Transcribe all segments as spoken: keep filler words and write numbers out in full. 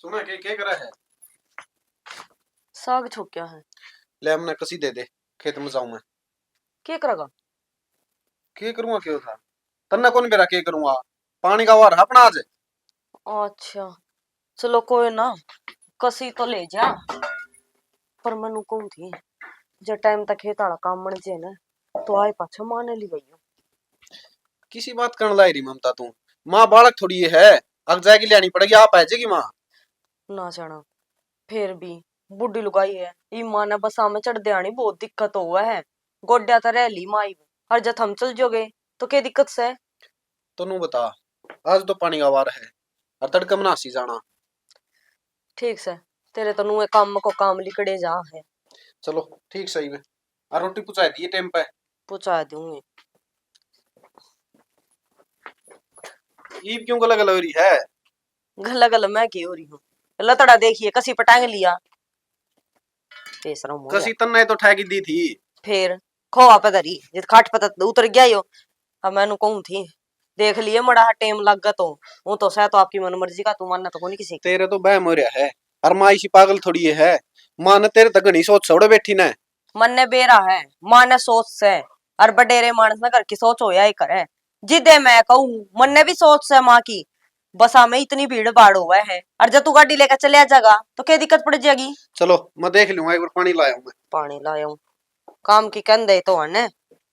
सुना के, के करा है? साग छोक्या है। ले, हमने कसी दे दे, खेत में जाऊं मैं। के करेगा? के करूंगा, के था? तन्ने कौन बेरा के करूंगा? पानी का वार अपना आज। अच्छा, चलो कोई ना, कसी तो ले जा। पर मैं कहूं थी, जो टाइम तक खेत आला काम बन जे ना, तो आए पाछे माँ ने ली गई हो। किसी बात करने लाई रही ममता तू? माँ बालक थोड़ी ये है, अग जाएगी, लियानी पड़ेगी, आप आ जाएगी माँ। ना जाना, फिर भी बूढ़ी लुगाई है, ई माँ ने बसा में चढ़ दे आनी बहुत दिक्कत होवे है। गोड्या तो रह ली माँ, और जब हम चल जोगे तो के दिक्कत से? तन्नू बता, आज तो पानी का वार है, और तड़के मनासी जाना। ठीक से, तेरे तो नुए काम को काम लिकड़े जा है। चलो ठीक सही है, और रोटी पहुंचा दिए टाइम पे। पहुंचा दूंगी। ईब क्यों गला गला हो रही है? गला गला मैं की हो रही हूँ? लतड़ा देखिए, कसी पटांग लिया। बेशरम हो कसी गया। तन्ने तो ठा की दी थी। फिर खोवा पे धरी, जित खाट पे तो उतर गया यो। अब मैं कहूँ थी, देख लिए मड़ा टेम लग गया तो, वो तो सह तो आपकी मन मर्जी का, तू मानना तो कोनी किसी की। तेरे तो बहम हो रहा है, और माँ इसी पागल थोड़ी ये है। माँ ने तेरे तक घणी सोच सौड़े बैठी ने। मन्ने बेरा है, माँ ने सोच से, और बडेरे मानस ने घर की सोच होया ही करे। जिदे मैं कहूँ, मन्ने भी सोच से माँ की, बसा में इतनी भीड़ भाड़ होवे है, और जब तू गाड़ी लेकर चले जाएगा तो क्या दिक्कत पड़ जाएगी? चलो, मैं देख लूंगा, एक बार पानी लाया हूँ मैं। पानी लाया हूँ, काम की कहंदे तो हने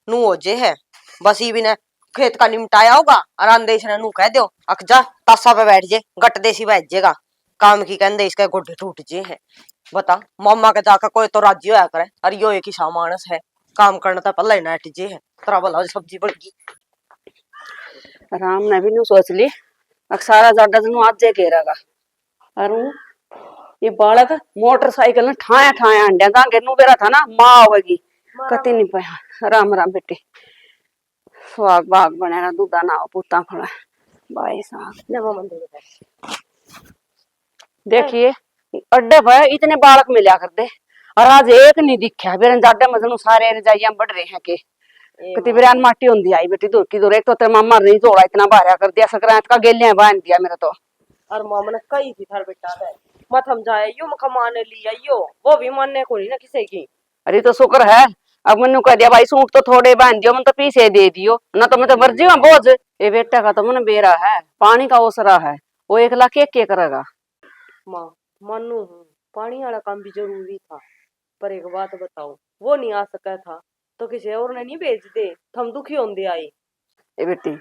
नू हो जे है। बस इब इन्हें खेत का निपटाया होगा, और आंदे इसने नू कह दो, अक जा, तासा पे बैठ जे, गट देसी बैठ जेगा। काम की कहंदे इसके गोडे टूट जे है। बता, मामा के जाकर कोई तो राजी होया करे, और यो एक ही सा मानस है, काम करना तो पहला ही नाट जे है। तेरा भला सब्जी बन गई। राम ने भी नू सोच ली, अक सारा जाडा जनु आज जे घेरेगा। और ऊ ये बालक मोटरसाइकिल ने ठाया ठाया हंड्या, गांगे नू बेरा था ना, माँ आवेगी। कति नहीं पाया। राम राम बेटी, सुहाग भाग बने रहा, दूधा ना हो, पूता फड़ा। बाई साहब। नवा मंदिर है। देखिए, अड्डे पे इतने बालक मिल्या कर दे, और आज एक नहीं दिखा। बेरन जाडे मजनू सारे रजाइयां बढ़ रहे हैं के। ए कति माँ। बेरन माटी होंदी आई बेटी, दूर की दूर। एक तो तेरे मामा ने झोला इतना भारा कर दिया, सकरात का गेलियां बांध दिया मेरा तो। और मामा ने कही थी थार बेटा से, मत हम जाए, यो मखा माँ ने ली आइयो, वो भी माने कोनी ना किसी की। अरे तो शुक्र है, अब मैंने कह दिया, भाई सूट तो थोड़े बांध दियो, मैंने तो पीछे दे दियो, ना तो मैं तो मर जीवा बोझ। ये बेटा का तो मन बेरा है, पानी का ओसरा है, वो एकला के के करेगा? माँ, मानू हूँ, पानी वाला काम भी जरूरी था, पर एक बात बताओ, वो नहीं आ सका था तो किसी और ने नहीं भेज दे, थम दुखी होंदे आए। ए बेटी,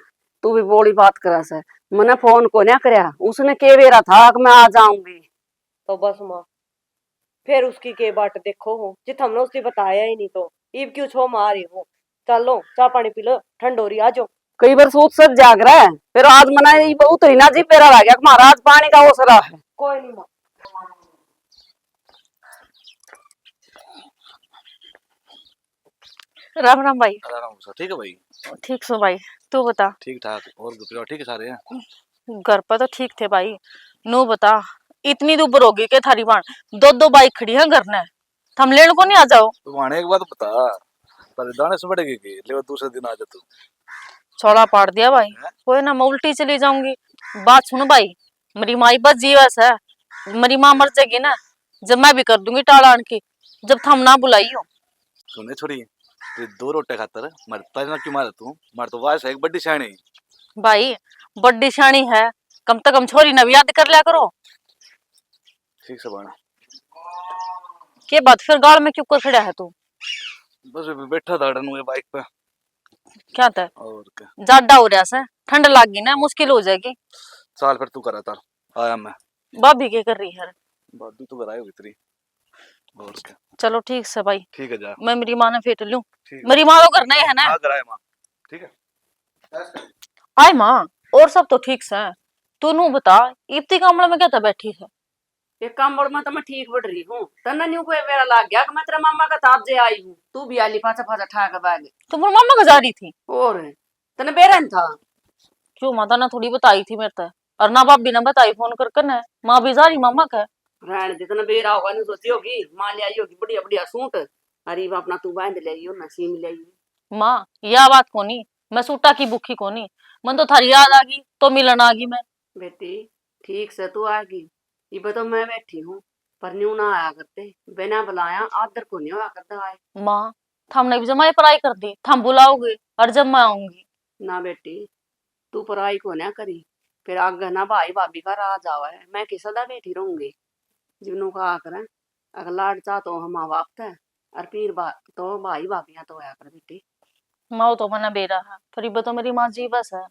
तू भी बोली बात करा से, मने फोन को ना करया, उसने के बेरा था कि मैं आ जाऊंगी। तो बस माँ, फिर उसकी के बाट देखो हो, जित हमने उसकी बताया ही नहीं तो। इब क्यों छो मार रही हो? चलो, चाय पानी पी लो, ठंड हो रही, आ जाओ। कई बार सूत सज जाग रहा है, फिर आज मना ये बहुत ही ना जी पेरा रह गया, महाराज पानी का ओसरा है। कोई नहीं माँ। राम राम भाई। राम राम सर, ठीक है भाई? ठीक सो भाई, तू बता। ठीक ठाक। और घर परिवार ठीक है सारे हैं? घर पर तो ठीक थे भाई। नू बता, इतनी दूर होगी के थारी बाण? दो दो बाइक खड़ी है घर ने, थम लेन को नहीं आ जाओ? तू आने एक बात बता, पर दाने से बढ़ेगी कि ले दूसरे दिन आ जा तू। छोला पाड़ दिया भाई। हैं? कोई ना, मैं उल्टी चली जाऊंगी। बात सुन भाई, मेरी माई बस जीवा से, मेरी माँ मर जाएगी ना, जब मैं भी कर दूंगी टाल आन की, जब थम ना बुलाइयो। सुने छोरी, ते दो रोटे खातर मरता ना क्यों मारे तू? मार तो वाह से एक बड्डी सियाणी। भाई, बड्डी सियाणी है, कम से कम छोरी ने भी याद कर लिया करो। ठीक से बना। के बात फिर गाल में क्यों कर खड़ा है तू? बस अभी बैठा था अड़न हुए बाइक पे। क्या था? और क्या? जाडा हो रहा से, ठंड लाग गई ना, मुश्किल हो जाएगी। चाल फिर तू करा था, आया मैं। भाभी के कर रही है? भाभी तो घर आई हुई तेरी। और क्या? चलो ठीक से भाई। ठीक है जा। मैं मेरी माँ ने फेट लूं। ठीक है। मेरी माँ तो घर नहीं है ना? हाँ, घर आए माँ। ठीक है। आए माँ, और सब तो ठीक से। तू नू बता, इतनी कामड़ा में क्या था बैठी है? ये कामड़ में तो मैं ठीक बढ़ रही हूँ। तन्ने न्यू कोई बेरा लाग गया कि मैं तेरे मामा का ताप जे आई हूँ। तू भी आली पाछा पाछा ठा के भाग। तू मेरे मामा का जा रही थी? और तन्ने बेरा नहीं था? क्यों माता ने थोड़ी बताई थी मेरे ते, और ना भाभी ने बताई फोन करके ने। माँ भी जा रही मामा के। रहने दे, तन्ने बेरा होगा, नहीं सोची होगी, माँ ले आई होगी बढ़िया बढ़िया सूट। अरे अपना तू बांध ले आई हो ना, सीम ले आई हो। माँ, या बात कोनी, मैं सूटा की भूखी कोनी, मन तो थारी याद आ गई तो मिलन आ गई मैं। बेटी, ठीक से तू आ गई, इबे तो मैं बैठी हूँ, पर न्यू ना आया करते, बिना बुलाया आदर को नहीं होया करता आए। माँ, थमने भी जमाई पराई कर दी, थम बुलाओगे और जब मैं आऊंगी। ना बेटी, तू पराई को ना करी, फिर आगे ना भाई भाभी का राज आवे है, मैं किस दा बैठी रहूंगी। जिन्नू कहा करें, अगर लाड चाह तो हम माँ बाप थे, और पीर बा-, तो भाई भाभियां तो होया कर बेटी। माँ, वो तो मना बेरा है, पर इबे तो मेरी माँ जीवस है,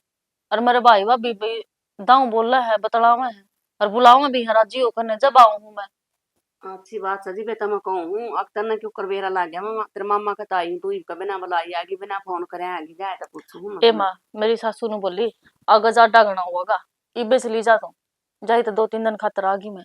और मेरे भाई भाभी भी दाऊ बोला है, बतलावा है, और बुलावा भी है राजी होकर ने, जब आऊं हूँ मैं। अच्छी बात सजी बेटा, मैं कहूँ हूँ, अब तन्ने क्यों कर बेरा लाग गया? मैं तेरे मामा का ताई हूँ, तू इबका बिना बुलाई आगी, बिना फोन करे आगी, जाए तो पूछू हूँ मैं ए तन्ने। माँ, मेरी सासू ने बोली, आगे जाडा घना होगा, इबे चली जा तू। जाई तो दो तीन दिन खातर आ गई मैं।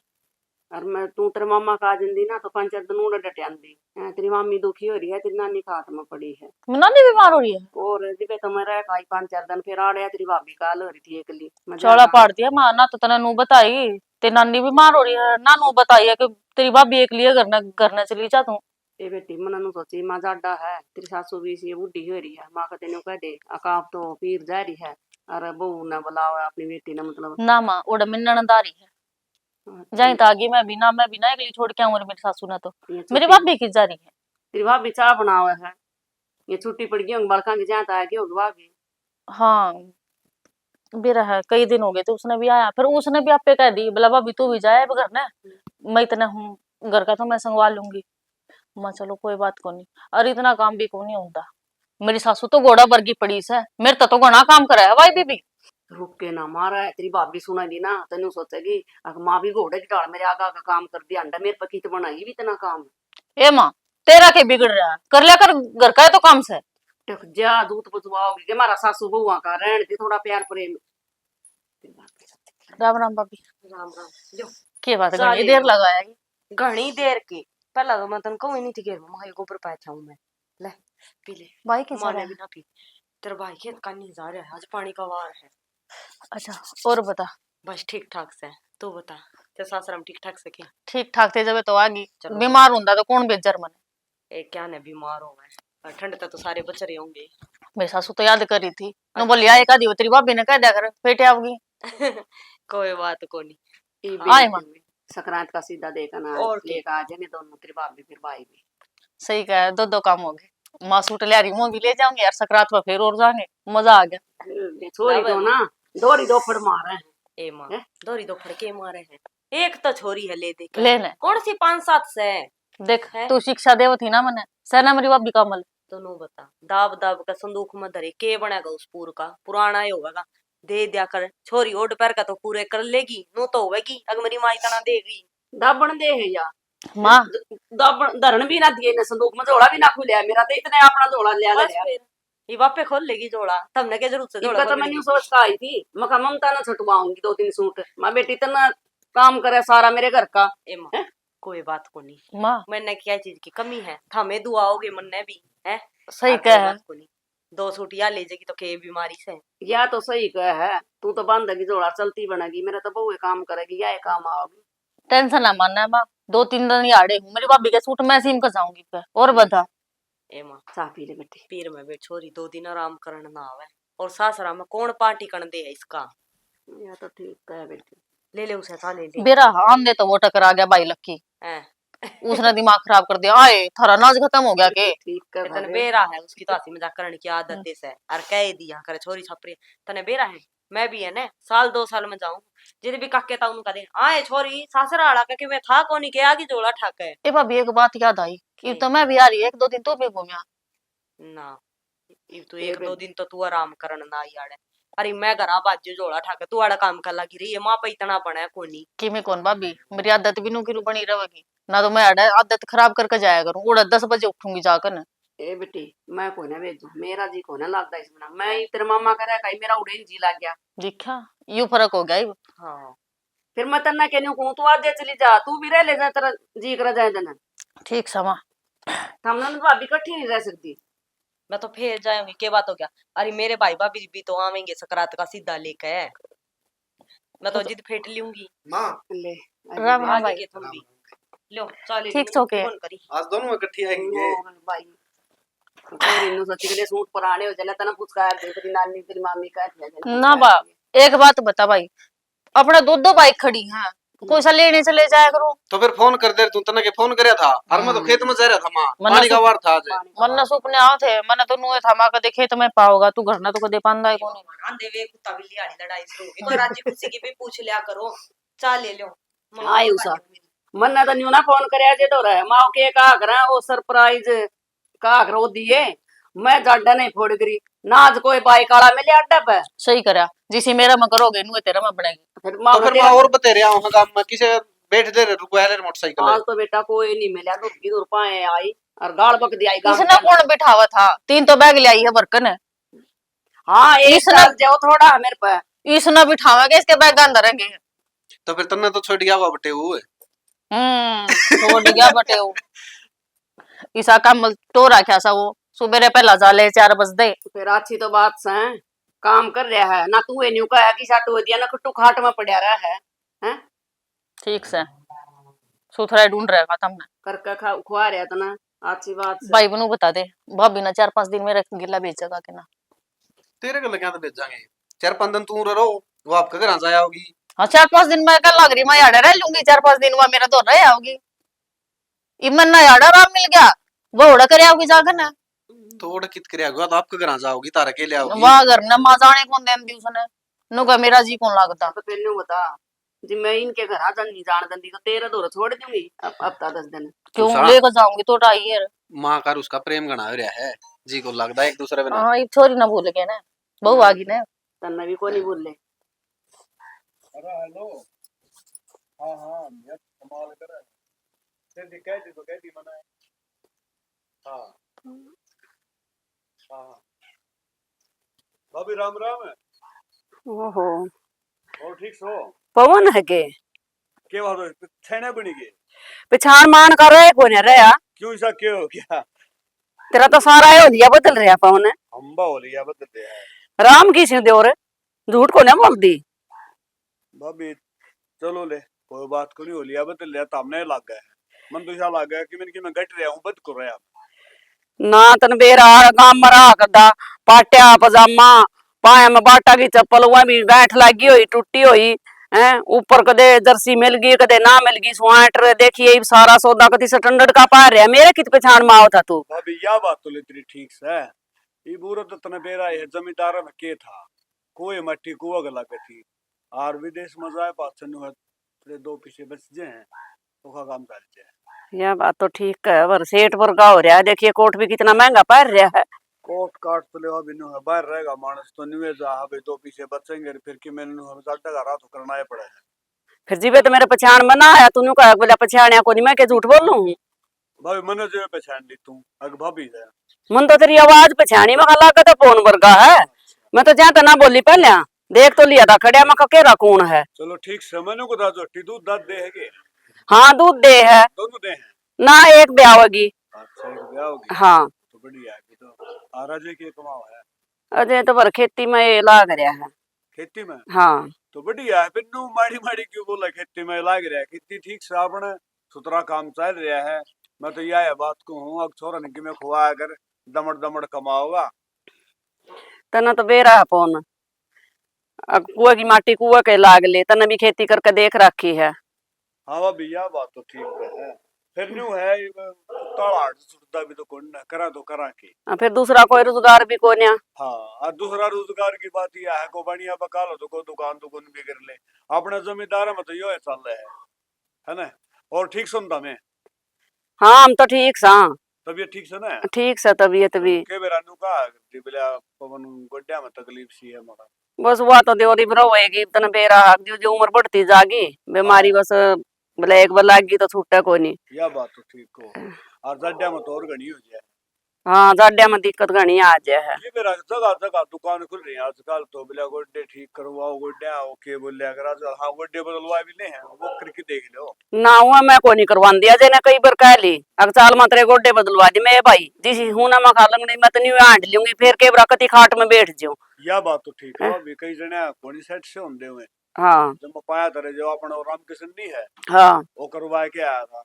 और मैं, तू तेरे मामा का आ जांदी ना, तो पांच चार दिन उड़े डट आंदी। हैं, तेरी मामी दुखी हो रही है, तेरी नानी खाट में पड़ी है। मैं नानी बीमार हो रही है? और जिबे तो मैं रह आई पांच चार दिन, फिर आड़े तेरी भाभी काल हो रही थी एकली। मैं चौड़ा जाना। पाड़ दिया माँ, ना तो तने नू बताई, तेरी नानी बीमार हो रही है, ना नू बताई है कि तेरी भाभी एकली है, घर न, घर न चली जा तू। ए बेटी, मने नू सोची, माँ जाडा है, तेरी सासू भी इसी बूढ़ी हो रही है, माँ का तेनू कह दे, अकाब तो पीर जा रही है, अरे बहू ने बुलाओ अपनी बेटी ने, मतलब। ना माँ, ओड़ा मिन्नण दारी है। हाँ, जाई तो आगी मैं भी ना, मैं भी ना एकली छोड़ के आऊं मेरी सासू ने तो। ये मेरी छोटी भाभी की जा रही है। तेरी भाभी चाह बनावे है, ये छुट्टी पड़ गई होगी बालकां की, जाए तो आगी होगी भाभी। हाँ, बेरा है, कई दिन हो गए थे, उसने भी आया, फिर उसने भी आपे कह दी, बोला, "भाभी, तू भी जाए अब घर ने, मैं इतने हूँ, घर का तो मैं संगवा लूंगी।" मैं, "चलो, कोई बात कोनी।" और इतना काम भी कोनी होता। मेरी सासू तो घोड़ा बरगी पड़ी से, मेरे तो, तो घना काम करे है भाई बीबी। रुक के ना मारा है, तेरी भाभी सुनेगी ना, तन्नू सोचेगी, "अक माँ भी घोड़े की ढाल मेरे आगा का काम कर दिया, अंडा मेरे पे कित बनाई भी इतना काम।" ए माँ, तेरा के बिगड़ रहा है, कर लिया कर घर का, ये तो काम से। टक जा, दूध पचवाओगी के मारा सासू बहुआ का, रहन दे थोड़ा प्यार प्रेम। राम राम भाभी। राम राम। लो। के बात, चाह घणी ले देर लो। लगाया है। घणी देर की। पहला तो मैं तन कहूं ही नहीं थी कि मैं गोबर पाया था मैं। ले, पी ले। भाई कैसा माँ ने रहा? भी ना पी। तेरा भाई खेत कानी जा रहा है, आज पानी का वार है। अच्छा, और बता। बस ठीक ठाक से, तू बता, तेरे सासरा में ठीक ठाक से के? ठीक ठाक थे जब तो आ गई। चलो। बीमार होंदा तो कौन भेजर मने? ए, क्या ने बीमार हो गए? और ठंड तक तो सारे बच रहे होंगे। मेरी सासू तो याद कर रही थी। अच्छा। बोली, "आए का दियो, तेरी भाभी ने कह दिया कर, पेटे आओगी।" कोई बात कोनी। ये भी आए माँ। संक्रांत का सीधा देखा ना, और लेके आ जाने दोनों, तेरी भाभी फिर भाई भी। सही कहा, दो दो काम हो गए। माँ सूट ले आ रही, मैं भी ले जाऊंगी यार, संक्रांत पर फिर और जाएंगे, मजा आ गया। ये छोरी तो ना, दोरी दो फड़ मारे हैं। ए माँ, हैं? दोरी दो फड़ के मारे हैं। एक तो छोरी है, ले दे के। ले ले। कौन सी पांच सात से? देख, हैं? तू शिक्षा देव थी ना मने, सेना मेरी भाभी का अमल। तो नो बता, दाब दाब का संदूक में धरे, के बनेगा उस पूर का? पुराना ही होगा, दे दिया कर। छोरी ओढ़ पैर का तो पूरे कर लेगी, नो तो होवेगी, अगर मेरी माँ इतना देगी। दाबण दे है या? माँ। द-, दाबण, धरण भी ना दिए ने संदूक में, झोला भी ना खुलिया मेरा, तो इतने अपना झोला लिया बस धरया। फिर। ये बापे खोल लेगी झोला, तमने के जरूरत से झोला इनका तो खोल मैं लेगी। न्यू सोच का आई थी, मैं कहा, "ममता ना छुटवाऊंगी दो तीन सूट, मैं बेटी इतना काम करे सारा मेरे घर का।" ए माँ, हैं? कोई बात को नहीं। माँ। मैंने क्या चीज की कमी है, थामे दुआ होगी मन्ने भी, हैं? सही और कोई कह। बात को नहीं, दो सूट या ले जाएगी तो के बीमारी से? या तो सही कह है, तू तो बांधेगी झोला, चलती बनेगी, मेरा तो बहू काम करेगी, या काम आओगी। टेंशन ना मानना माँ, दो तीन दिन याड़े हूँ, मेरी भाभी के सूट मैं सीम कर जाऊंगी पे। और बता। ए माँ, चाह पी ले बेटी। पीर में बैठ छोरी, दो दिन आराम करण ना आवे। और सासरा में कौन पार्टी करण दे है इसका? या तो ठीक है बेटी। ले ले उसे, चाह ले ले। बेरा आंदे तो वो टकरा गया भाई लक्की। हैं। उसने दिमाग खराब कर दिया। आए, थारा नाज खत्म हो गया के? ठीक है तने भाभी। बेरा है, उसकी तो हंसी मजाक करण की आदत हम्म। है। और कह दिया करे छोरी छपरी, तने बेरा है। मैं भी है ना, साल दो साल में जाऊं, जिद भी काके ताऊ नु कह दे, "आए छोरी, सासरा आला के मैं था कोनी के आगी झोला ठाके।" ए भाभी, एक बात याद आई, इब तो मैं भी आ रही, एक दो दिन तू भी घूमया। ना, इब तो एक दो दिन तो तू आराम करन ना आई आड़े। अरे मैं घरा बाजू झोला ठाके, तू आड़ा काम कर लगी रही है, माँ पे इतना बना कोनी। किमे कौन भाभी, मेरी आदत भी नू की नू बनी रहेगी, ना तो मैं आड़े आदत खराब करके जाया करूं, उड़ा दस बजे उठूंगी जाकर। ए बेटी, मैं कोई ना भेजू, मेरा जी कोई ना लगता इसमें ना। मैं ही तेरे मामा का रह गई, मेरा उड़े ही जी लग गया। देखा, यू फर्क हो गया इब। हाँ। फिर मैं तन्ने कहने कहूँ, तू आज चली जा, तू भी रह ले जा, तेरा जी करा जाए देना। ठीक समा। हम ना भाभी इकट्ठी नहीं रह सकती। मैं तो फिर जाऊंगी, के बात हो गया? अरे मेरे भाई भाभी भी तो आवेंगे सकरात का सीधा लेके। मैं तो जिद फेट लूंगी। माँ। ले, राम राम भाई। के तुम भी। लो, चाली ठीक, छोके। फोन करी। आज दोनों इकट्ठी आएंगे। भाई। तेरी नु सच्ची के सूट पुराने हो जाने, तना कुछ कहा दे, तेरी नानी, तेरी मामी कह दिया जाने। ना बा, एक बात बता भाई, अपना दो दो बाइक खड़ी हैं, कोई सा लेने चले जाया करो। तो फिर फोन कर दे तू, तन्ने के फोन करया था? और मैं तो हम्म। खेत में जा रहा था माँ, मन्ने पानी का सु-, वार था आज। मन्ने सुपने आवे थे, मन्ने तो नुए था माँ कदे खेत में पाओगा, तू घर ना तो कदे पांदा है कोनी। आंदे वे कुत्ता बिल्ली वाली लड़ाई शुरू होगी। तो राजी खुशी की भी पूछ लिया करो, चाह ले लो। मम्मी हाँ, को यूं सा। बात मेरी। मन्ने तो न्यू ना फोन करया जे तो रहे, माँ के कहा करा, वो सरप्राइज कहा करो दिए, मैं जाडा नहीं फोड़ करी, ना आज कोई बाइक वाला मिले अड्डे पे। सही करा, जिसी मेरा में करोगे, नुए तेरा में बनेगी। फिर माँ तो फिर बतेरा माँ और बतेरे आओ, हाँ, गाम में किसे बैठ दे रे, रुकवा ले रे मोटरसाइकिल। आज तो बेटा कोई नहीं मिला, तो इधर पाए आई और गाल बक दिया आई गाम इसने का। कौन बिठावा था? तीन तो बैग ले आई है बरकन। हाँ, एक इसने साल जाओ थोड़ा मेरे पे। इसने बिठावांगे, इसके बैग अंदर रहेंगे। तो फिर तन्ने तो छोड़ गया हुआ बटे वो। हम्म, छोड़ गया बटे वो। इसा काम तो रखा सा वो, सुबेरे पहला जा ले चार बज दे। फिर अच्छी तो बात से काम कर रहा है ना, तू ये न्यू कहा कि साटू हो दिया ना, खट्टू खाट में पड़ा रहा है, हैं? ठीक से सुथरा ही ढूंढ रहेगा तमने। करके खा, खुआ रहा था ना, अच्छी बात से। भाई बनू बता दे, भाभी ना चार पांच दिन मेरा गिला भेजेगा कि ना? तेरे को लग्या तो भेजांगे, चार पांच दिन तू रहो, वो आपके घर आ जाया होगी। हाँ, चार पांच दिन मैं कल लग रही, मैं याडा रह लूंगी, चार पांच दिन वह मेरा दौर रह आओगी। इमन ना याडा आराम मिल गया, वो ओड़ा कर आओगी जाकर ना। तो ओड़ा कित कर आओगी, तो आपके घर आ जाओगी, तारा के ले आओगी। वाह, घर ने माँ जाने कौन देन दी उसने, नुका मेरा जी कौन लगता। तो फिर न्यू बता, जी मैं इनके घर आ जाऊंगी, जान दंदी तो तेरे दौर छोड़ दूंगी हफ-, हफ्ता दस दिन। क्यों तू सा- लेकर जाऊंगी तो ढाई है। माँ का उसका प्रेम घना हो रहा है, जी को लगता है एक दूसरे बिना। हाँ, ये छोरी ना भूल गए ना, बहू आ गई ना। तन्ने भी कोनी भूले। अरे हेलो। हाँ, हाँ, यार कमाल करे। तेरी कह दी तो कह दी मना। हाँ। हाँ, हाँ। भाभी राम राम है। ओहो। और ठीक सो? पवन है के? के बात हो? छैना बनी गए? पछाण माण का रहे कोने रहा। क्यों, ऐसा के हो गया? तेरा तो सारा होलिया बदल रहा पवन। हम बा होलिया बदल रहा है। राम की सी देवर, झूठ कोने बोल दी। भाभी, चलो ले, कोई बात कोनी, होलिया बदल रहा, तो हमने लग गया। मन तो ऐसा लग गया कि मैंने कि मैं घट रहा हूँ, बद कर रहा। ना तन बेरा गाम में रहा करदा, पाटिया पजामा, पाया में बाटा की चप्पल, वह भी गांठ लागी हुई, टूटी हुई, हैं? ऊपर कदे जर्सी मिल गई, कदे ना मिल गई, स्वेटर, देखिए, ये सारा सौदा कति से टंडड़ का पा रहा। मेरे कित पहचान में आओ था तू? भाभी, या बात तो ले तेरी ठीक से। ये बुरा तो तने बेरा है, जमींदार में के था, कोई मट्टी कुआ गला के थी, और विदेश में जाए पाछे नु है, तेरे दो पीछे बच जे हैं, ओखा काम चल जाए। या बात तो ठीक है, पर सेठ वर्गा हो रहा है। देखिए, कोट भी कितना महंगा पहन रहा है। कोट काट तो लेवा भी नु है, बाहर रहेगा मानस तो न्यू है जा, हाँ भाई, दो पीछे बचेंगे, फिर कि मैंने नु है, ज्यादा का रात करना ही पड़ेगा। फिर जिबे तो मेरे पहचान में ना आया, तू न्यू कहा, बोला, "पहचानिया कोनी, मैं के झूठ बोलूं?" भाभी, मने जो पहचान ली तू, अग भाभी है। मन तो तेरी आवाज पहचानी, मैं कहा, "लागत तो फोन वर्गा है।" मैं तो ज्यादा ना बोली पहले, देख तो लिया था खड़िया, मैं कहा, "केरा कौन है?" चलो ठीक से, मैंने को था जो टी दूध दाद दे है के? हाँ, दूध दे है। दोनों दे हैं? ना, एक ब्याह होगी। अच्छा, एक ब्याह होगी। हाँ। तो बढ़िया है, तो आ राजे के कमाओ है। अजय तो भर खेती में ये लाग रहा है। खेती में? हाँ। तो बढ़िया है, फिर नू माड़ी माड़ी क्यों बोला, खेती में लाग रहा है, खेती ठीक से आपने सुथरा काम चल रहा है। मैं तो यह बात को हूँ, अब छोरा ने कि मैं खुआ कर दमड़ दमड़ कमाओगा। तना तो बेरा है पौन, अब कुआ की माटी कुआ के लाग ले, तने भी खेती करके देख रखी है। हाँ भाभी, या बात तो ठीक है। फिर न्यू है, ये ताला हाथ छुटता भी तो कौन ना, करा तो करा के। हाँ, फिर दूसरा कोई रोजगार भी कोन्या। हाँ, और दूसरा रोजगार की बात यह है, को बढ़िया बका लो तो को दुकान दुकान भी कर ले। अपने जमींदार में तो यो है चल रहा है, है ना? और ठीक सुनता मैं? हाँ, हम तो ठीक सा। तबीयत ठीक से ना? ठीक से तबीयत भी। के बेरा न्यू कहा करती, बोले, "आ, पवन गोड्या में तकलीफ सी है मगर।" बस वो तो देवरी ब्रो होएगी, तने बेरा हाक दियो, जो उम्र बढ़ती जागी, बीमारी हाँ। बस, बोले, एक बार लाग गई तो छूटे कोनी। या बात तो ठीक हो। और जाड्या में तो और घणी हो जाए। हाँ, जाड्या में दिक्कत घणी आ जाए है। ये बेरा जगह जगह दुकान खुल रही है आजकल तो, बोले, "गोड्डे ठीक करवाओ, गोड्डे आओ," के बोले, अगर आजकल, हाँ, गोड्डे बदलवा भी ले हैं, वो करके देख लो। ना, वो मैं कोनी करवांदी, अजय ने कई बार कह ली, "अग चाल, मैं तेरे गोड्डे बदलवा दी।" मैं, "भाई, जिस हूं ना, मैं खा लूंगी, मैं तो न्यू हांड लूंगी, फिर के बरा कती खाट में बैठ जाऊं।" या बात तो ठीक है, हैं? अभी कई जने कोनी सेट से होंदे हुए। हाँ। जब मैं पाया तेरे जो अपना रामकिशन नहीं है, हाँ। वो करवा के आया था।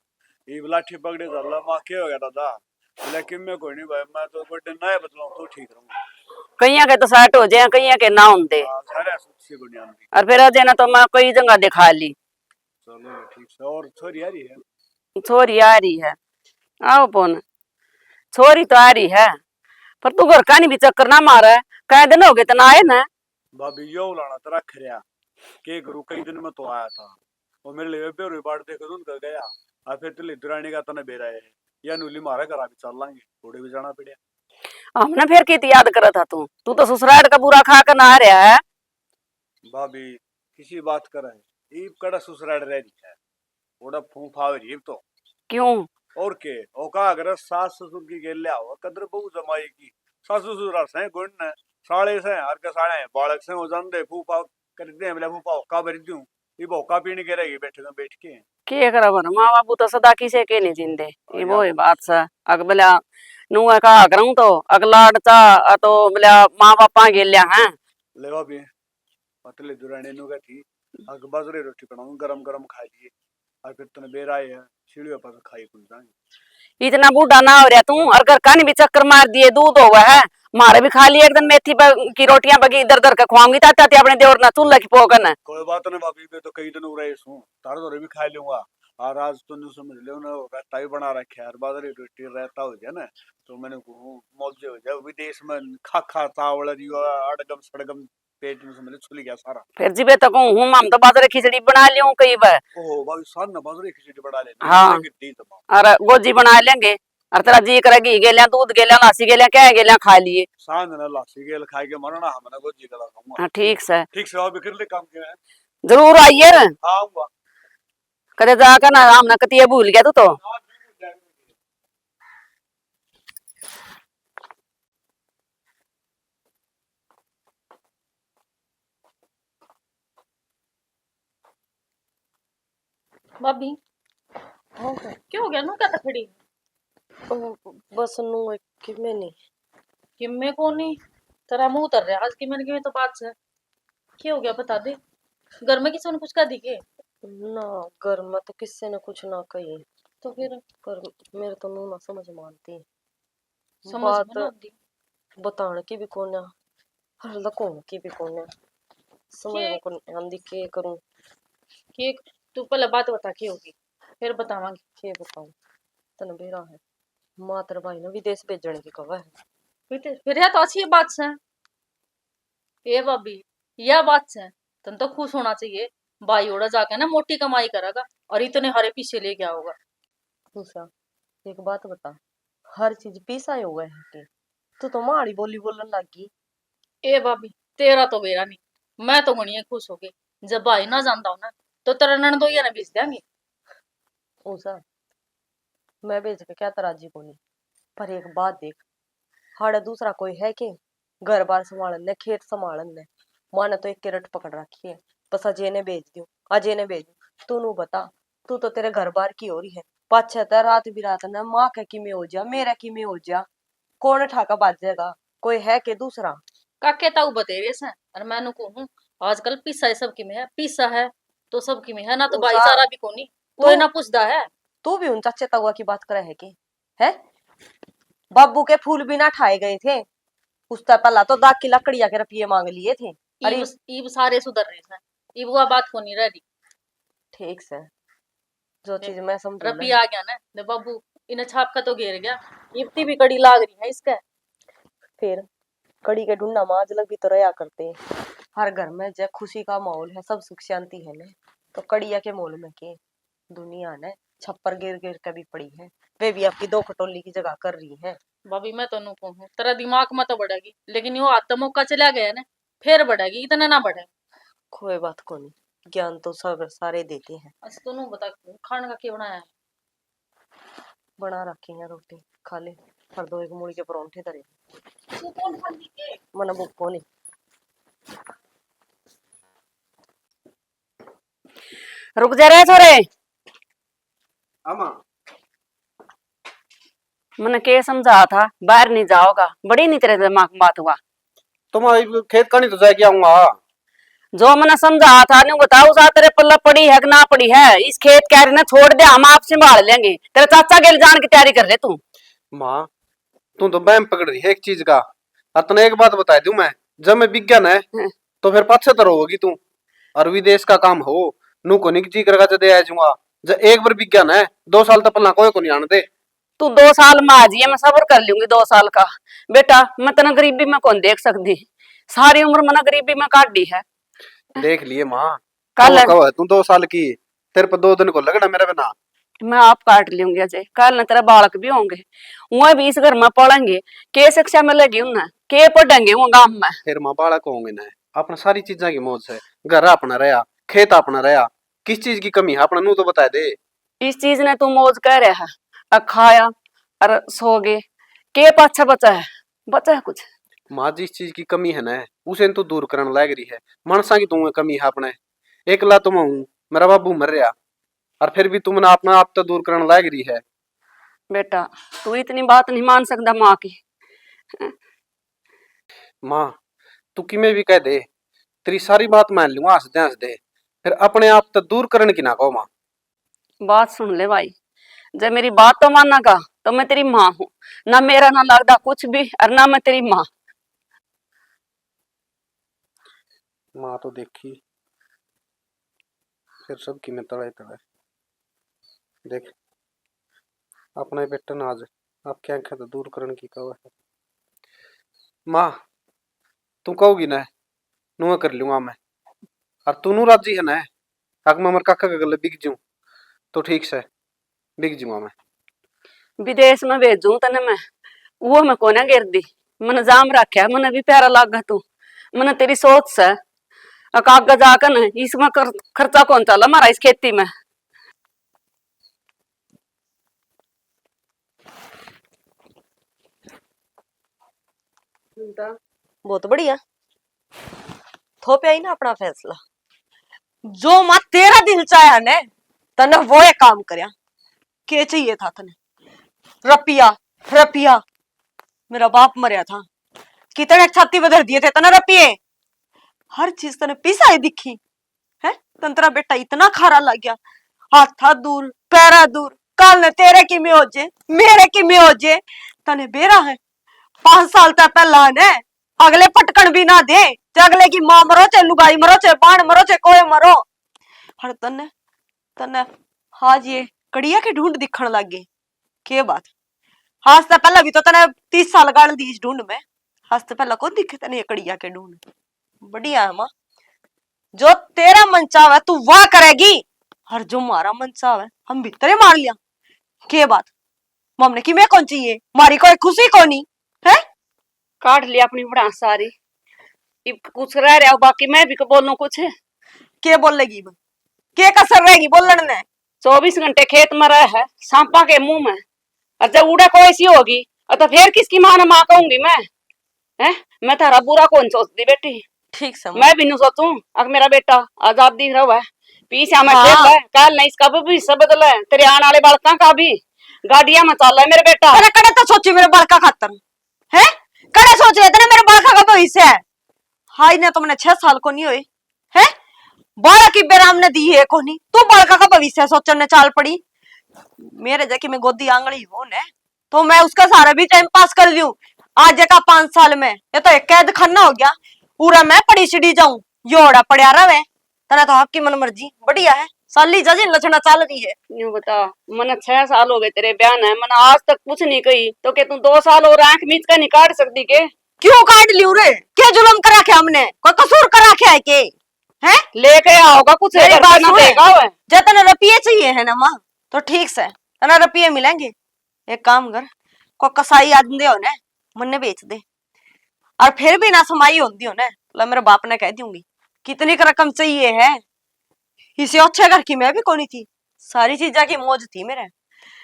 ये लाठी पकड़े था, "ला माँ, के हो गया दादा?" बोला, "कि मैं कोई नहीं भाई, मैं तो गोड्डे ना बदलाऊं तो ठीक रहूंगा।" कईयां के तो सेट हो जाए, कईयां के ना होंदे। हाँ, सारे सुख से बढ़िया होंदे। और फिर अजय ने तो मैं कई जगह दिखा ली। चलो, ठीक से। और छोरी आ रही है? छोरी आ रही है। आओ पौन, छोरी तो आ रही है, पर तू घर का नहीं भी चक्कर ना मारे। कै दिन हो गए तना आए ना। भाभी, यो लाना तो रख रहा, के करूँ, कई दिन में तो आया था, और मेरे लिए बेरो बाट देख दून कर गया। और फिर तेरी दुरानी का तने बेरा है, या नूली मारा करा भी चल लांगे, थोड़े भी जाना पड़े। हमने फिर कित याद करा था तू, तू तो ससुराल का बुरा खा के ना रहा है। भाभी, किसी बात करे, ईब कड़ा ससुराल रह रही है, ओड़ा फूफा हो रही तो। क्यों? और के, ओका अगर सास ससुर की गेल्या हो, कदर बहू जमाई की, सासू ससुर से गुण न, साले से, हर के साले बालक से हो जान दे, फूफा कर दे, बोले फूफा होका भर दूं, ये भोका पीने के रहेगी बैठे बैठ के। के करा भर, माँ बाबू तो सदा किसे के नहीं जिंदे, ये हाँ, वो यार। ही बात सा। अग बोला, नुआ का करूं तो अगला अड़चा, आ तो बोला माँ बापा गेल्या हैं। ले भाभी, पतली दुरानी नु का थी, अग बाजरे रोटी बनाऊं, गरम गरम खा लिए। और फिर तने बेरा आए है, सीढ़ियों पर खाई कुल जाएंगे। इतना बूढ़ा ना हो रहा तू, और घर का नहीं भी चक्कर मार दिए, दूध होगा है, मारे भी खा लिए एक दिन मेथी ब-, की रोटियां बगी इधर धर के खुआऊंगी, ताते ताते अपने देवर ना चूल्हा की पोक न। कोई बात नहीं भाभी, मैं तो कई दिन हो रहे सूं, तारे धोरे भी खा लूंगा। और आज तो न्यू समझ लो ना, रायता भी बना रखे है, और बाजरे रोटी रायता हो जाए ना, तो मैंने कहूँ मौजे हो जाए। विदेश में खा खा चावल रियो, अड़गम सड़गम पेट में से मेरे छुल गया सारा। फिर जी बे तो कहूँ हूँ, हम तो बाजरे खिचड़ी बना लियो कई बार। ओहो, भाभी, शान ना बाजरे खिचड़ी बना लेना। हाँ। मैं गिद्दी तो माँ। अरे गोजी बना लेंगे, और तेरा जी करे घी गेलिया, दूध गेलिया, लासी गेलिया, क्या गेलिया खा लिए। शान ना लासी गेल खा के मरना, हमने गोजी गला खाऊंगा। हाँ, ठीक से। ठीक से, अभी कर ले काम के है। जरूर आइए। हाँ, आऊंगा। कदे जाकर ना, हमने कतिये भूल गया तू तो। हाँ, जरूर जाएंगे। भाभी, हाँ, हाँ। क्यों हो गया? नू क्या खड़ी? ओ, बस नू है, किमे नहीं। किमे को नहीं? तेरा मुंह उतर रहा आज, किमे न किमे तो बात से। क्या हो गया, बता दे। घर में किसी ने कुछ कह दी के? ना, घर में तो किसी ने कुछ ना कही। तो फिर? पर मेरे तो नू ना समझ मानती। समझ बात में ना आती। बताने की भी कोन्या, हर लकोन की भी कोन्या। समझ के? में कोन्या आंदी, के करूं? के, तू पहले बात बता, के होगी, फिर बतावांगी। के बताऊं, तने बेरा है, माँ तेरे भाई ने विदेश भेजने की कहा है। विदेश? फिर यह तो अच्छी बात से। ए भाभी, या बात से तन तो खुश होना चाहिए। भाई ओड़ा जाके ना मोटी कमाई करेगा और इतने हरे पीछे लेके आओगा। उषा, एक बात बता, हर चीज पीसा ही होगा है के? तू तो माड़ी बोली बोलन लग गई। ए भाभी, तेरा तो बेरा नहीं, मैं तो घणी खुश हो गई। जब भाई ना जानता हो ना, तो तेरा ननदोइया ने भेज देंगे। उषा, मैं भेज के क्या तराजी कोनी, पर एक बात देख, हाड़ा दूसरा कोई है के? घर बार संभालन ने, खेत संभालन ने, माँ ने तो एक के रट पकड़ रखी है। बस अजय ने भेज दूं, अजय ने भेज दूं। तू नू बता, तू तो तेरे घर बार की हो रही है, पाछे तो रात बिरात ने माँ के किमे हो जा, मेरे किमे हो जा, कौन ठाका बाजेगा? कोई है के दूसरा? काके ताऊ बतेरे से, और मैं नू कहूँ, आजकल पीसा है सबकी में है, पीसा है तो सबकी में है ना, तो भाईचारा भी कोनी, कोई ना पूछदा है। तू भी उन चाचे ताऊआ की बात करे है के? हैं? बाबू के फूल भी ना ठाए गए थे, उससे पहला तो दाग की लकड़िया के रुपये मांग लिए थे। अरे ईब, ईब सारे सुधर रहे हैं, ईब वो बात को नहीं रह रही। ठीक से, जो चीज मैं समझू ना। रपी आ गया ना, ने बाबू इन्हें छाप का तो घेर गया, इब्ती भी कड़ी लाग रही है इसके। फिर कड़ी के ढूंढा में आज लग भी तो रहा करते। हर घर में जब खुशी का माहौल है, सब सुख शांति है ने, तो कड़िया के माहौल में के? दुनिया ने छप्पर गिर गिर के भी पड़ी है, वे भी आपकी दो खटोली की जगह कर रही है। भाभी, मैं तो नू कहूँ, तेरा दिमाग में तो बढ़ेगी, लेकिन यो हाथ तो मौका चला गया ना, फिर बढ़ेगी, इतना ना बढ़े। कोई बात कोनी, ज्ञान तो सब सारे देते हैं। अच्छा, तू नू बता, खाने का क्या बनाया है? बना रखी है रोटी, खा ले। और दो एक मूली के परोंठे धरे। तू कौन खांदी के? मने भूख कोनी। रुक जा रे छोरे। हाँ, माँ। मने के समझा था, बाहर नहीं जाओगा, बड़ी नहीं तेरे दिमाग में बात हुआ। तुम खेत का नहीं तो जाके आऊंगा। जो मने समझा था, नहीं बताओ जा, तेरे पल्ला पड़ी है कि ना पड़ी है, इस खेत क्यारी ना छोड़ दे, हम आप संभाल लेंगे। तेरे चाचा गेल जान की तैयारी कर ले तू। माँ, तू तो बहम पकड़ रही है एक चीज का। और तने एक बात बता दूं मैं, जब मैं बिक गया ना, हम्म। तो फिर पाछे तो रोवेगी तू। और विदेश का काम हो, नू कोनी कि जी करगा जदे आ जाऊंगा। जब एक बार बिक गया ना, दो साल तो पल्ला कोई कोनी आने दे। तू दो साल में आ जाइए, मैं सब्र कर लूंगी दो साल का। बेटा, मैं तने गरीबी में कौन देख सकती, सारी उम्र मैंने गरीबी में काट दी है। देख लिए माँ, कल वो कहो है तू दो साल की, तेरे पे दो दिन को लगना मेरे बिना। मैं आप काट लूंगी अजय, कल ना तेरा बालक भी होंगे, वो भी इस घर में पढ़ेंगे। के शिक्षा मिलेगी उन्हें, के पढ़ेंगे वो गांव में? फिर माँ बालक होंगे ना, अपना सारी चीजां की मौज है, घर अपना रहा, खेत अपना रहा, किस चीज की कमी है अपना नू तो बता दे। इस चीज ने तू मौज कह रहा है, अ खाया और सो गए, के पाछा बचा है? बचा है कुछ? माँ, जिस चीज की कमी है ना, उसे तू दूर करन लाग रही है। मानसा की तू कमी है अपने, एकला तो मैं हूँ, मेरा बाबू मर रहा, और फिर भी तू मना अपना आप तो दूर करन लाग रही है। बेटा, तू इतनी बात नहीं मान सकता माँ की। माँ, तू किमे भी कह दे, तेरी सारी बात मान लूंगा हंसदे हंसदे, फिर अपने आप तो दूर करन की ना कहो माँ। बात सुन ले भाई, जब मेरी बात तो मानेगा तो मैं तेरी माँ हूँ, ना मेरा ना लगदा कुछ भी और ना मैं तेरी माँ। माँ तो देखी, फिर सब की मैं तले तले देख, अपने बेटे ना आज आपकी आंखें तो दूर करने की कहो है। माँ, तू कहोगी ना, नुआ कर लूंगा मैं। और तू नू राजी है ना, अक मैं मर काका के गले बिक जूं, तो ठीक से बिक जूंगा मैं। विदेश में भेजूं तने मैं, वो मैं कोने गिर दी। मने जाम रखा, मने भी प्यारा लागे तू, मने तेरी सोच से। अक आगे जाकर न इसमें कर, खर्चा कौन चला हमारा इस खेती में। बहुत बढ़िया, थोपया ही ना अपना फैसला। जो माँ तेरा दिल चाहा ने, तने वो एक काम करया। के चाहिए था तने? रपिया, रपिया। मेरा बाप मरया था, कितने छाती पे धर दिए थे तने रपिए। हर चीज तने पीसा ही दिखी है। तन तेरा बेटा इतना खारा लग गया, हाथा दूर, पैरा दूर। काल ने तेरे किमे हो जे, मेरे किमे हो जे। तने बेरा है, पांच साल तक पहला ने अगले पटकन भी ना दे, ते अगले की माँ मरो, चाहे लुगाई मरो, चाहे बाण मरो, चाहे कोई मरो। हर तन्ने, तन्ने आज ये कड़िया के ढूंढ दिखण लाग गए। के बात? आज तो पहला भी तो तने तीस साल गाल दी इस ढूंढ में, आज तो पहला कौन दिखे तने ये कड़िया के ढूंढ? बढ़िया है माँ, जो तेरा मन चाहे तू वाह करेगी, और जो मारा मन चाहे हम भीतर ही मार लिया। के बात? ममने की मैं कौन चाहिए, मारी कोई खुशी कोनी है। काट लिया अपनी बड़ा सारी, इब कुछ रह रहा हो, बाकी मैं भी को बोलूं कुछ। के बोलेगी मैं? के कसर रहेगी बोलण ने? चौबीस घंटे खेत में रह है सांपा के मुंह में, और जब उड़ा कोई सी होगी, और तो फिर किसकी माँ ने माँ कहूंगी मैं? हैं? मैं थारा बुरा कौन सोचती बेटी। ठीक से मैं भी न्यू सोचूं, अक मेरा बेटा आजादी रहे, पीछे में हाँ। खेल है, काल नहीं इसका भी भविष्य बदल है, तेरे आने वाले बालकां का भी। गाड़ियां में चल है मेरे बेटा। अरे कड़े तो सोची मेरे बालका खातर, हैं? कड़े सोच रहे तेरे मेरे बालका का भविष्य है। हाय ने तो मैंने छह साल को नहीं होए, हैं? बालक इब्बे राम ने दी है कोनी, तू बालका का भविष्य सोचने चाल पड़ी। मेरे जैकी में गोदी आंगली हो ने, तो मैं उसका सारा भी टाइम पास कर लूं। आज का पांच साल में ये तो एक कैद खाना हो गया, पूरा मैं पड़ी छिड़ी जाऊं, योड़ा पड़या रहे। तने तो आपकी मन मर्जी बढ़िया है, साली जजिन लक्षणा चाल रही है। न्यू बता, मने छह साल हो गए तेरे ब्याह ने, मने आज तक कुछ नहीं कही, तो के तू दो साल और आंख मीच का नहीं काट सकती के? क्यों काट लियो रे? के जुल्म कर रखे हमने? कोई कसूर कर रखे है के? हैं? लेके आओगा कुछ, मेरी घर पे बात ना सुन, देगा वह। जे तने रुपये चाहिए है ना माँ, तो ठीक से, तने रुपये मिलेंगे। एक काम कर, कोई कसाई आदमी हो ना, मन्ने बेच दे। और फिर भी ना समाई होंदी हो ना, तो मेरे बाप ने कह दूंगी, कितनी क रकम चाहिए है? इसे अच्छे घर की मैं भी कोनी थी, सारी चीजा की मौज थी मेरे,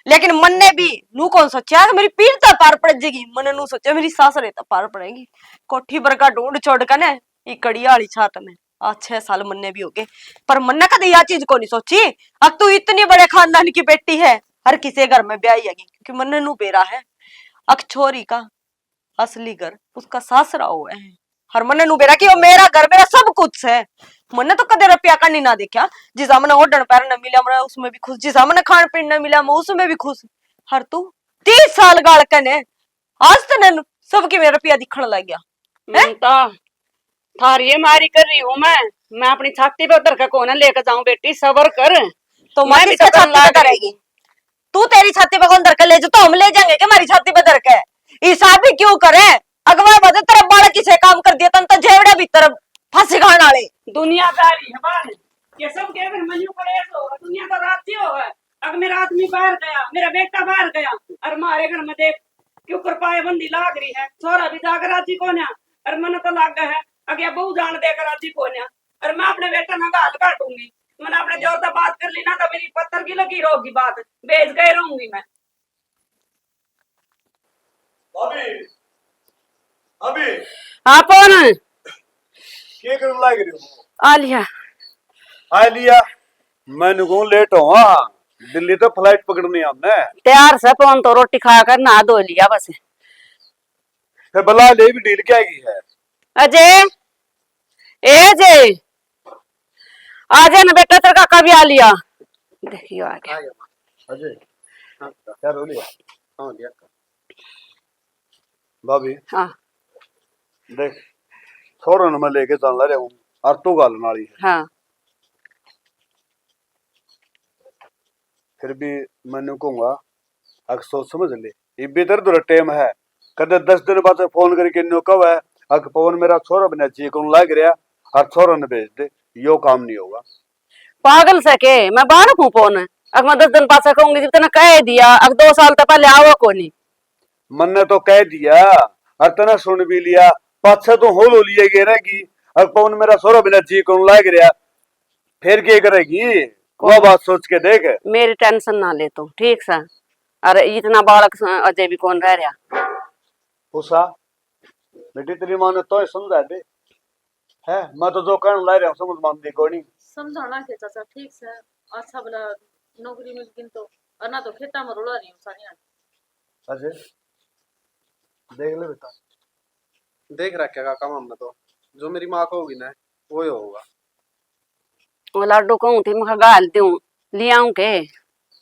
लेकिन मन्ने भी नू कौन सोचा कि मेरी पीर तो पार पड़ जाएगी, मन्ने नू सोचा मेरी सासरे तो पार पड़ेगी। कोठी पर का ढूंढ छोड़ कर ने ई कड़िया वाली छात में आज छह साल मन्ने भी हो गए, पर मन्ने कदे या चीज कोनी सोची। अब तू इतनी बड़े खानदान की बेटी है, हर किसी घर में ब्याही हैगी, क्योंकि मन्ने नू बेरा है अक छोरी का असली घर उसका सासरा होवे है। हर मन्ने नू बेरा कि वो मेरा घर, मेरा सब कुछ है। मन्ने तो कदे रुपया का नहीं ना देखा। जिसा मन्ने ओढ़न पैरन न मिला, मैं उसमें भी खुश। जिसा मन्ने खान पीन न मिला, मैं उसमें भी खुश। हर तू तीस साल गाल कने आज तने सबके में रुपया दिखण लग गया। हैं? ममता, थारी ये मारी कर रही हूँ मैं। मैं अपनी छाती पे धर के कौन लेके जाऊं बेटी, सबर कर। तो मैं माँ भी किसके सबर छाती पे लाग रही धरेगी? तू तेरी छाती पे कौन धर के ले जा, तो हम ले जाएंगे कि हमारी छाती पे धर के? हिसाब भी क्यों करे? अगवा बजे तेरा बालक किसे काम कर दिया, तन तो जेवड़ा भीतर फांसी खान वाले। दुनियादारी है बाल, ये सब के फिर मनु कलेश हो, दुनिया तो राजी हो है। अगर मेरा आदमी बाहर गया, मेरा बेटा बाहर गया, और मारे घर में देख के ऊपर पायबंदी लाग रही है, छोरा भी जाकर राजी कोन्या, और मन तो लाग है अगे बहू जान देकर राजी कोन्या, और मैं अपने बेटे ना गाल काटूंगी। मैंने अपने जोर से बात कर ली ना, तो मेरी पत्थर की लगी रहोगी बात, भेज गए रहूंगी मैं। भाभी, भाभी। हाँ, कौन? के करन लाग रहे हो? आ लिया। आ लिया। मैंने कहूँ लेट हो, हाँ, दिल्ली तो फ्लाइट पकड़नी है हमने। तैयार से फोन तो, रोटी खा कर नहा धो लिया बस। फिर बुला ले, भी ढील क्या की है? अजय, ए अजय, आ जा ना बेटा, तेरा काका भी आ लिया। देखियो आ गया। आ गया। अजय, हाँ, क्या रो लिया? हाँ, लिया। भाभी, हाँ। देख, छोरन मैं लेके चल रहा हूँ, और तू गाल नाली है। हाँ। फिर भी मैं न्यू कहूंगा, अक सोच समझ ले, इब्बे तेरे धोरे टाइम है। कदे दस दिन बाद फोन करके न्यू कहे, अक पवन मेरा छोरा बना जी कौन लाग रहा, और छोरा ने भेज दे, यो काम नहीं होगा। पागल से के, मैं बाहर हूँ फोन, अक मैं दस दिन पाछे कहूंगी, जब तने कह दिया, अक दो साल तक पहले आओ कोनी। मन्ने तो कह दिया, और तने सुन भी लिया, पाछे तो होल हो लिए गे रहेगी, अक पवन मेरा छोरा बना जी कौन लाग रहा, फिर के करेगी? वह बात सोच के देख। मेरी टेंशन ना ले तू, ठीक सा। अरे इतना बालक स-, अजय भी कौन रह रहा। उषा, बेटी तेरी माँ ने तो ही समझा दे। है, मैं तो जो कहने ला रहा हूँ समझ मान दी कोनी। समझाना के चाचा, ठीक से, अच्छा भला नौकरी मिल गई तो, और ना तो खेता में रुला रही हूँ सारी। अजय, देख ले बेटा। देख रखा काका हमने तो, जो मेरी माँ कहोगी ना, वो ही होगा। वो लाडू कहूँ थी, मैं गाल दूँ, ले आऊँ के?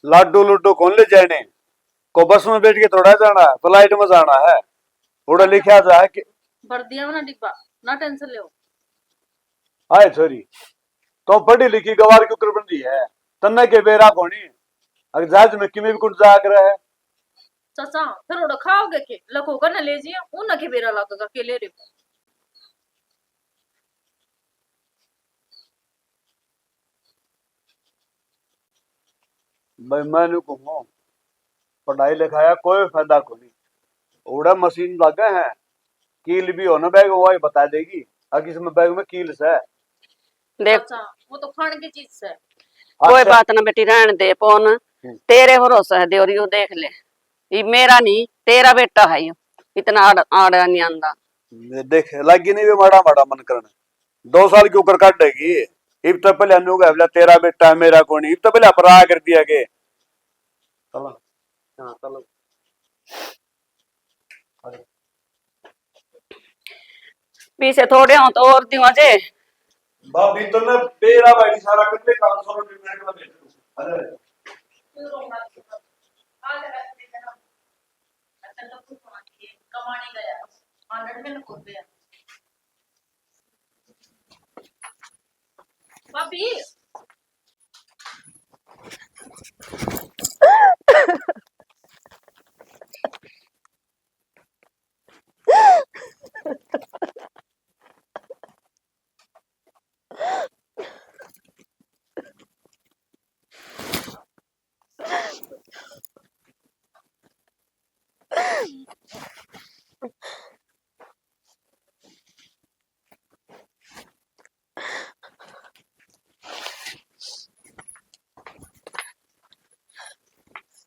लाडू लुड्डू कौन ले जाने? को बस में बैठ के थोड़ा जाना है, फ्लाइट में जाना है। उड़ा लिखा जा है कि भर दिया ना डिब्बा, ना टेंशन ले। आए छोरी, तो पढ़ी लिखी गवार क्यों कर बन रही है? तन्ने के बेरा कोनी, अगर जहाज में किमे भी कुछ जा कर है। चाचा, फिर उड़ा खाओगे के? लखो कर ना ले जिए, उन के बेरा लगेगा के ले रे। भाई, मैं न्यू कहूँ, पढ़ाई लिखाया कोई फायदा कोनी। उड़ा मशीन लगे हैं, कील भी हो ना बैग, वही बता देगी, अगर इसमें बैग में कील से। देख। अच्छा, वो तो खाने की चीज से। कोई अच्छा। बात ना बेटी, रहन दे, पौन। हम्म। तेरे भरोसा है देवरी, यो देख ले, ये मेरा नहीं, तेरा बेटा है यो, इतना आड़-, आड़ा नहीं आंदा। ये देख, लागी नहीं भी माड़ा माड़ा मन करने। दो साल के ऊपर काटेगी। इब तो पहले न्यू कह, "बोला, तेरा बेटा है, मेरा कोनी।" इब तो पहले अपराध कर दिया के। चलो। हाँ, चलो। पीछे थोड़े हो तो और दियो जे। भाभी, तो ना बेरा भाई सारा करते काम, सौ रुपये मिनट में दे दो। अरे। कमाने गया, आनंद में लुक गया। भाभी।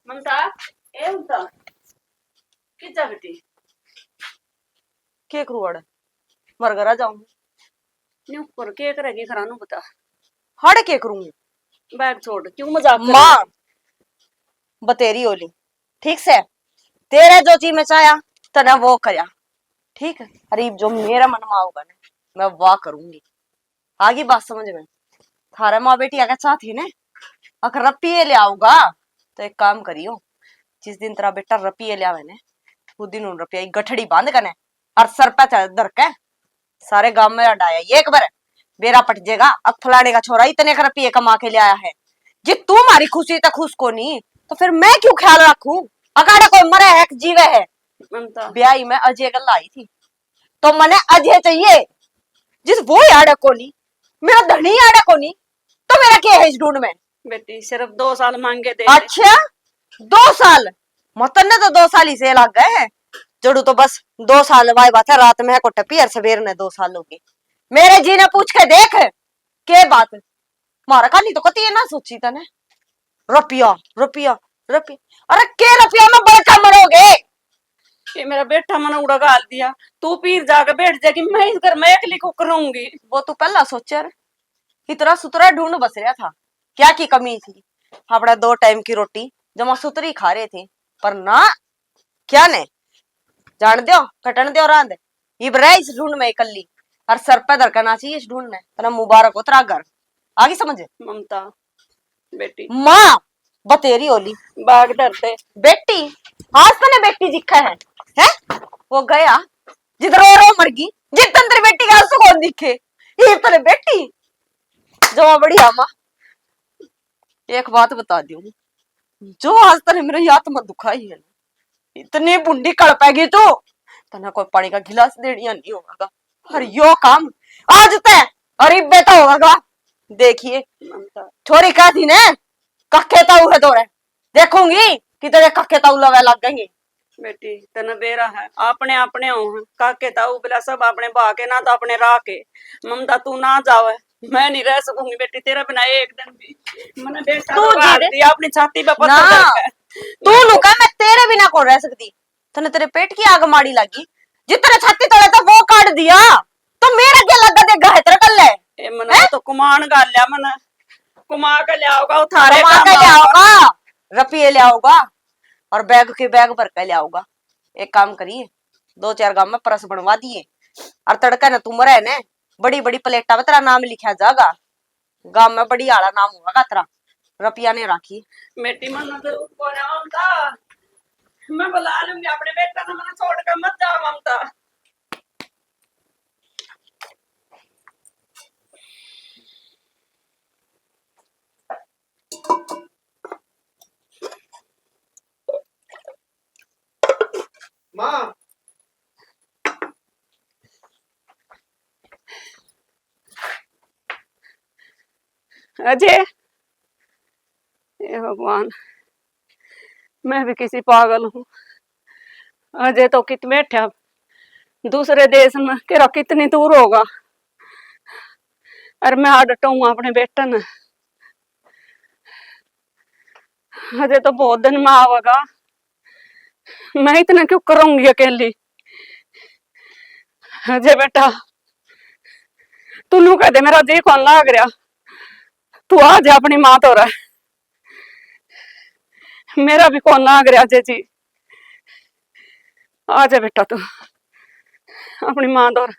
ममता, ए ममता, कित जा बेटी? के करूँ अड़े? मर घर आ जाऊंगी। न्यू कर के करेगी, खरा नू बता। हड़ के करूंगी? बैग छोड़, क्यों मजाक कर रही है? माँ, बतेरी होली, ठीक से, तेरे जो जी में चाया, तने वो करया, ठीक है? अरे, जो मेरा मन में आओगा ना, मैं वाह करूंगी। आ गई बात समझ में? थारे माँ बेटी आगे चाहती ने, अगर रुपये ले आओगा, तो एक काम करियो, जिस दिन तेरा बेटा रुपये ले आवे ने, वो दिन उन रुपया की गठड़ी बांध कने और सर पे चढ़ धर के सारे गांव में अड्डाया ये एक बार। बेरा पट जाएगा। अब फलाने का छोरा इतने का रुपये कमा के ले आया है, जी तू हमारी खुशी तक खुश को नहीं, तो फिर मैं क्यों ख्याल रखूं? अकाड़ा कोई मरे है कि जीवे है? ममता, ब्याही में अजय गल्ला आई थी, तो मने अजय चाहिए, जिस वो आड़े कोनी, मेरा धनी आड़े कोनी, तो मेरा क्या है इस ढूंढ में? बेटी, सिर्फ दो साल मांगे थे। अच्छा, दो साल? मतन ने तो दो साल ही से लग गए हैं। जड़ू तो बस दो साल वाई बात है, रात में है को टपी और सवेर ने दो साल हो गए। मेरे जी ने पूछ के देख, के बात? मारा कानी तो कती ये ना सोची तने। रुपया, रुपया, रुपया। अरे के रुपया में बड़का मरोगे? ये मेरा बेटा मने उड़ा घाल दिया। तू पीर जाके बैठ जाएगी, मैं इस घर में एकली को करूंगी। वो तू पहला सोचे रे। इतरा सुतरा ढूंढ बस रहा था, क्या की कमी थी? अपना दो टाइम की रोटी जमा सुतरी खा रहे थे, पर ना, क्या ने? जान दो, कटन दो रांद। इब रह इस ढूंढ में इकल्ली, और सर पे धर के ना चाहिए इस ढूंढ ने। तना मुबारक हो तेरा घर। आगी समझ? ममता, बेटी। माँ, बतेरी होली। बाग धर दे। बेटी, आज तने बेटी दिखा है, हैं? वो गया, जिधर रो रो मर गई, जितन तेरी बेटी का आंसू कौन दिखे? ये तने बेटी, जो बढ़िया माँ। एक बात बता दूं, जो आज तने मेरी आत्मा दुखाई है ना, इतनी बुंडी कड़पेगी तू, तने कोई पानी का गिलास देनिया नहीं होगा। और यो काम आज ते और इब्बे तो होगा। देखिए, ममता। छोरी कह दी ने, कखे ताऊ है तोरे, देखूंगी कि तेरे कखे ताऊ लवे लग गएंगे। बेटी, तने बेरा है, अपने अपने हो, काके ताऊ बिला सब अपने बा के ना तो अपने राह के। ममता, तू ना जावे, मैं नहीं रह सकूंगी बेटी तेरे बिना एक दिन भी। मने बेटा तू तो जी हार दे। दिया, अपनी छाती पे पत्थर ना, धर के। तू नुका, मैं तेरे बिना कौन रह सकती? तने तेरे पेट की आग माड़ी लगी, जितने छाती तले था वो काट दिया, तो मेरा क्या लगा देगा है तेरे कल्ले? ए, मने हैं? तो कुमान गाल लिया, मने कुमा के ले आओगा, उठारे कमा काम के ले आओगा। आओगा, रुपये ले आओगा और बैग के बैग भर के ले आओगा। एक काम करिए, दो चार गांव में परस बनवा दिए और तड़का ने तू मरे ने बड़ी बड़ी प्लेटा में तेरा नाम लिखा जागा। गांव में बड़ी आला नाम होगा तेरा, रुपया ने राखी। बेटी, मन्ना जरूर बोला ममता, मैं बुला लूंगी अपने बेटा ने, मन्ना छोड़ के मत जा ममता। माँ। अजय, हे भगवान, मैं भी किसी पागल हूँ। अजय तो कित बैठा दूसरे देश में, केरा कितनी दूर होगा। अरे मैं आ डटूंगा अपने बेटे ने। अजय तो बहुत दिन में आवेगा, मैं इतना क्यों करूंगी अकेली? अजय बेटा, तू नू कह दे, मेरा जी कौन लाग रहा, तू आ जा अपनी माँ तो रह। मेरा भी कौन लाग रहा अजय जी, आ जा बेटा तू अपनी माँ तो रह।